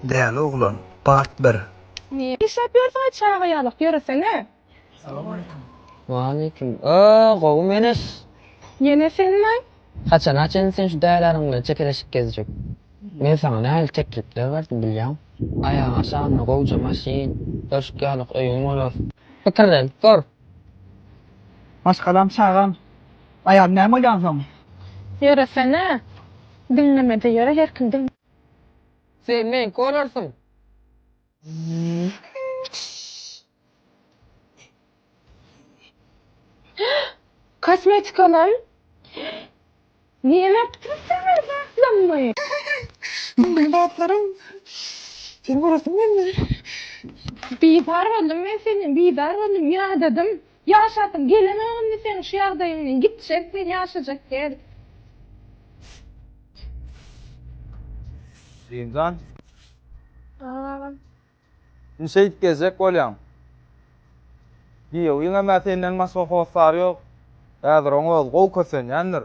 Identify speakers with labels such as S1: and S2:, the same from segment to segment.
S1: Däli oglan, part bir.
S2: Ne işläp ýörsüň-aý çaga ýalak ýöresene.
S3: Waleýkim. Ö, gowy Menes.
S2: Ýene senmi?
S3: Haçana çenli sen şu däleriň bilen çekeleşip gezjek? Men saňa nähili teklipler berdim bilýäňmi? Aýagyň aşagynda gowja maşyn, köşk ýalyk öýüň bolar. Pikirlenip gör.
S4: Maşgalam, çagam, aýalym näme bolýar onsoň?
S2: Ýöresene. Diňlemede ýöre her kim diň.
S3: Sen meňki bolarsyň.
S2: Kosmetikalam. Näme yapdyň sen meniň zatlammy?
S4: Meň zatlarym. Seni göresim geldi.
S2: Bizar boldum men senden, bizar boldum, ýadadym. Ýaşasym gelenok indi seň şu ýagdaýyň bilen. Gitjek men, ýaşajak däl.
S5: Jigimjan.
S2: Agam.
S5: Indi şeýdip gezjek bolýaň. Giýewiňem-ä senden başga hossary ýok. Häzir oň özi gowy kösenýändir.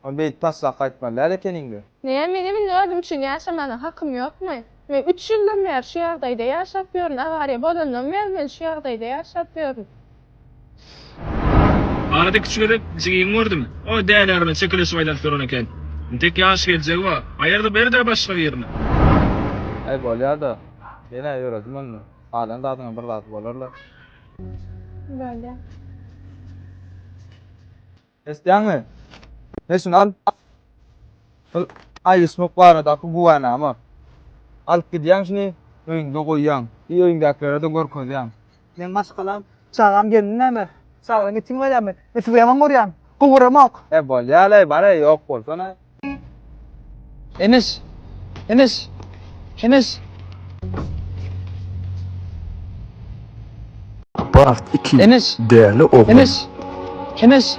S5: Ony beýdip taşlap gaýtmaly däl ekeniň-de.
S2: Näme, menem indi özüm üçin ýaşamana hakym ýokmy? Men üç ýyldan bäri şu ýagdaýda ýaşap ýörün, awariýa bolandan bäri men şu ýagdaýda ýaşap ýörün.
S6: Arada kiçi gezek jigiňi gördüm. O däli bilen çekeleşip aýlanyp ýören eken. Entek ýaş geljegi bar. Aýyrdy ber-dä başga birine.
S5: Äý bolýa-da. Men-ä ýöredim onda. Galan zadyňam bir zady bolar-la.
S2: Bolýa.
S5: Eşidýäňmi? Me şuny al. Şol aýrylyşmak baradaky güwänama. Alyp gidýäň şuny, öýüňde goýýaň. I öýüňdäkilere-de görkezýäň.
S4: Meň maşgalam, çagam gelnim näme? Çagadan ýetim galýarmy? Men sizi ýaman görýän. Gowuramok.
S5: E bolýa-laý, bar-aý, ýok bolsana.
S3: Eneş! Eneş! Eneş!
S1: Part iki.
S3: Eneş!
S1: Däli oglan.
S3: Eneş! Eneş!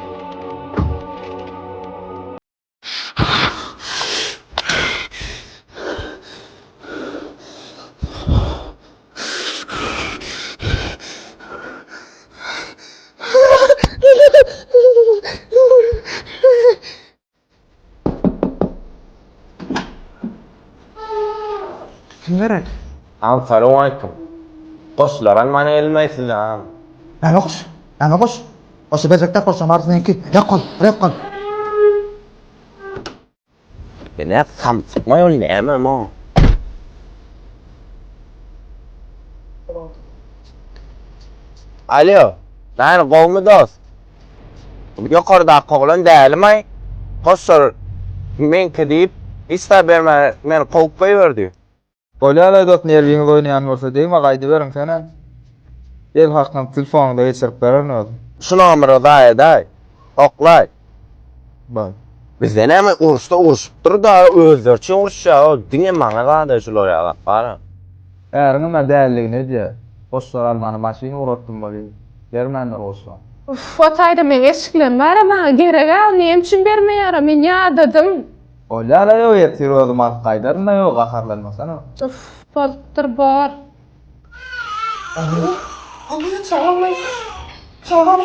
S4: Kim gerek?
S7: Agam salowmaleýkim. Goşlar almana gelmeýsiz agam.
S4: Näme goş? Näme goş? Goşy berjek däl goşlaryň barysy seňki. Ýok bol, ýok bol.
S7: Ine samsykmaý ol näme mo. Alýo, näme gowmy dost? Ýokardaky oglan dälimaý? Hossar meňki diýip, hiç zat bermän meni kowup goýberdi.
S5: Bolýalaý dost nerwiňiz oýnaýan bolsa degme gaýdyberiň senem. El hakyňyzy telefonyňyza geçirip bererin özüm.
S7: Şu nomeri zaýa edaý. Oklaý.
S5: Baý.
S7: Bizde näme uruşda uruşyp dur-da özleri üçin uruşýar o diňe maňa zada şular ýaly bara.
S5: Äriňem-ä däliligini edýär. Goşlar almana maşyn ugratdym weli, bermändir goşlar.
S2: Uff o taýda meň eşiklerim bara maňa gereg-ä näme üçin bermeýär-a men ýadadym.
S5: Bolýar-a ýok ertir özüm alyp gaýdaryn-a ýok gaharlanmasana.
S2: Uff bolupdyr bor.
S4: Aman çagam çagam.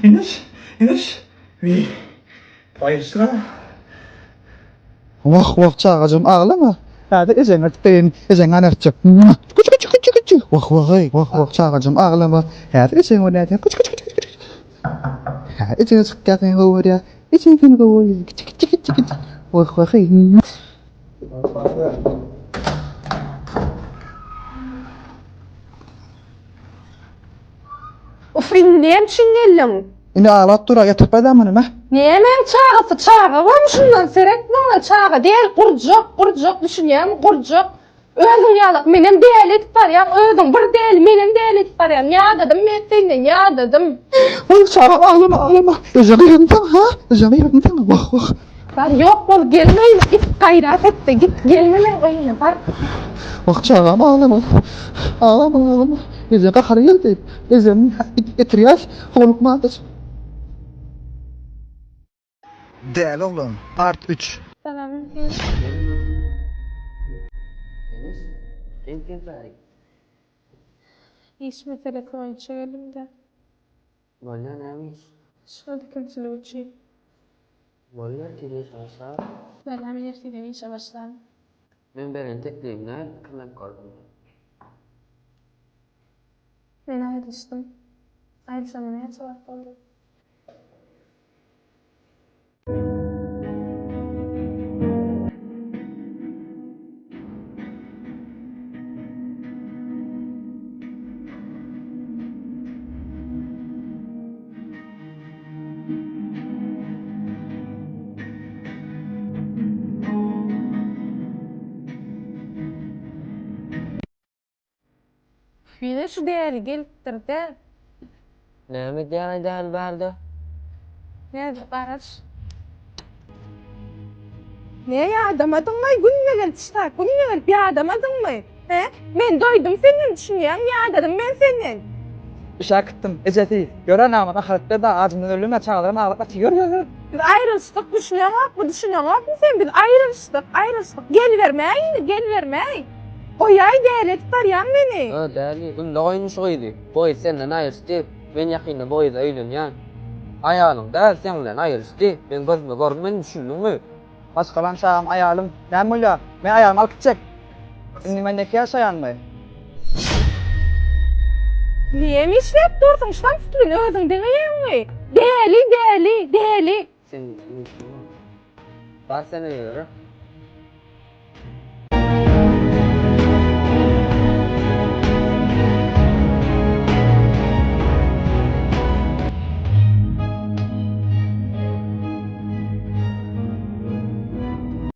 S4: Iniş, iniş. Wiý. Baýyşdyr-a. Wah, wah, çagajygym, aglama. Häzir ejeňi ertip bereýin, ejeňi gan ertjek. Küçü, küçü, küçü, küçü. Wah, wah-eý, wah, wah, çagajygym, aglama. Häzir ejeňi görýärsiň. Küçü, küçü, küçü, küçü. Hä, ejeňe çykýar seni gowy görýär. Ejeň seni gowy görýär. Küçü, küçü, küçü, küçü. Wah, wah-eý.
S2: Uf indi näme üçin geldiň?
S4: Indi aglap dur-a, ýatyp gaýdam muny, mä.
S2: Nämäň çagasy çaga bormy şundan seret maňa çaga däl gurjak gurjak düşünýäňmi gurjak özüň ýalak menem däli edip barýaň özüň bir däli menem däli edip barýaň ýadadym men senden ýadadym.
S4: Oý çagam aglama aglama ejeň gyýyrdym saňa ha ejeň gyýyrdym saňa wah wah.
S2: Bar ýok bol gelme öýüme git gaýrat etde git gelme meň öýüme bar.
S4: Wah çagam aglama aglama aglama ejeň gahary geldi ejem gidip getirýäs howlukma azajyk.
S1: Däli oglan part üç.
S2: Salam.
S3: Gel gel bärik.
S2: Iş meselesi boýunça geldim-de.
S3: Bolýar näme iş?
S2: Şol dikinçilik üçin.
S3: Bolýar tiz işe başla.
S2: Bolýar men ertirden işe başlaryn.
S3: Men beren teklibim nähili pikirlenip gördüň?
S2: Men aýrylyşdym. Aýrylyşanyma näçe wagt boldy? Ýene şu däli gelipdir-dä.
S3: Näme edýäň-aý däli bärde?
S2: Nädip garaş? Ne ýadamadyňmy? Günde gelip şytak, günde gelip ýadamadyňmy? He? Men doýdum senden düşünýäňmi? Ýadadym men senden.
S5: Işe gitdim, ejesi. Ýör anam, nahar et ber-de, ajymdan öldüm ä, çagalaram aglap gaçdy. Ýör, ýör, ýör.
S2: Biz aýrylyşdyk, düşüneňokmy, düşüneňokmy sen? Biz aýrylyşdyk, aýrylyşdyk. Gelibermäý indi, gelibermäý. Goýaý, däli edip barýaň meni.
S3: Ö, däli, günde goýun şu gyzy. Bu gyz senden aýryşdy. Men ýakynda bu gyza öýlenýän. Aýalyň däl, seň bilen aýryşdy. Meň gözüme görünmedi, düşündiňmi?
S5: Maşgalam, çagam, aýalym. Näme bolýar? Men aýalymy alyp gitjek. Indi men ýeke ýaşaýanmy?
S2: Näme işläp dursuň, şam sütüni özüň diňleýäňmi? Däli, däli, däli.
S3: Sen Bar sen öýe ýöre.